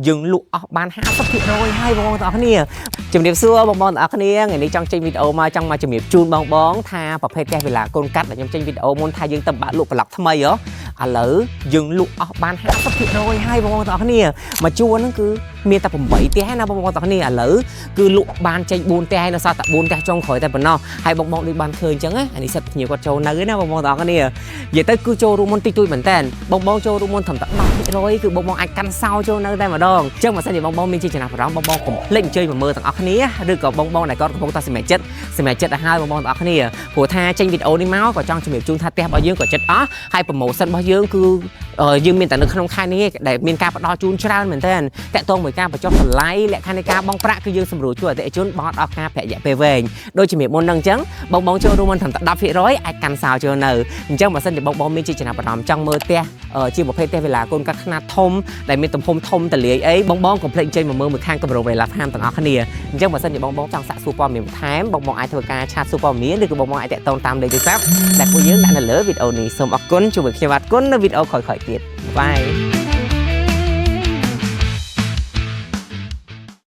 យើងលក់អស់បាន50%ហើយបងប្អូនទាំងអស់គ្នាជំរាបសួរបងប្អូនទាំងអស់គ្នាថ្ងៃនេះចង់ចេញវីដេអូមកចង់មកជំរាបជូនបងបងថាប្រភេទផ្ទះវិឡាកូនកាត់ដែលខ្ញុំចេញវីដេអូមុនថាយើងទៅបាក់លក់ប្លុកថ្មីហ៎ឥឡូវយើងលក់អស់បាន50%ហើយបងប្អូនទាំងអស់គ្នាមួយជួរហ្នឹងគឺមានតែ8ផ្ទះឯណាបងប្អូនទាំងអស់គ្នាឥឡូវគឺលក់បានចេញ4ផ្ទះហើយនៅសល់តែ4ផ្ទះចុងក្រោយតែប៉ុណ្ណោះហើយបងបងដូចបានឃើញអញ្ចឹងណាអានេះសិតភ្ញៀវគាត់ចូលនៅឯណាបងប្អូនទាំងអស់គ្នានិយាយទៅគឺចូលរួមមុនតិចតួចមែនតើបងបងចូលរួមមុនត្រឹមតែ10%គឺបងបងអាចកាន់សោចូលនៅតែម្ដងអញ្ចឹងបើសិនជាបងបងមានជាចំណាប់អារម្មណ៍បងបងកុំភ្លេចអញ្ជើញមកមើលទាំងអស់គ្នាឬក៏បងបងដែលគាត់កំពុងតែសម្រេចចិត្តសម្រេចចិត្តឲ្យហើយបងបងទាំងអស់គ្នាព្រោះថាចេញវីដេអូនេះមកក៏ចង់ជំរាបជូនថាផ្ទះរបស់យើងក៏ចិត្តអស់ហើយ promotion របស់យើងគឺយើងមានតែនៅក្នុងខែនេះដែលមានការផ្ដល់ជូនច្រើនមែនទែនតាក់ទងមួយការបញ្ចុះតម្លៃលក្ខខណ្ឌនៃការបង់ប្រាក់គឺយើងសម្រួលជួយអតិថិជនបង់អស់ការប្រាក់រយៈពេលវែងដូចជំរាបមុនហ្នឹងអញ្ចឹងបងបងចូលរួមមិនត្រឹមតែ10%អាចកាន់សោចូលនៅអញ្ចឹងបើសិនជាបងបងមានជាចំណាប់អារម្មណ៍ចង់មើលផ្ទះជាប្រភេទផ្ទះវិឡាកូនកាត់ខ្នាតធំដែលមានទំហំធំទលាយអីបងបងកុំភ្លេចអញ្ជើញមកមើលមួយខាងគម្រោងវេឡាផាមទាំងអស់គ្នាអញ្ចឹងបើសិនជាបងបងចង់សាកសួរព័ត៌មានបន្ថែមបងបងអាចធ្វើការ chat សួរព័ត៌មានឬក៏បងបងអាចតាក់ទងតាមលេខទូរស័ព្ទដែលពួកយើងដាក់នៅលើវីដេអូនេះសូមអរគុណជាមួយខ្ញុំបាទគុណនៅវីដេអូក្រោយៗទៀត bye.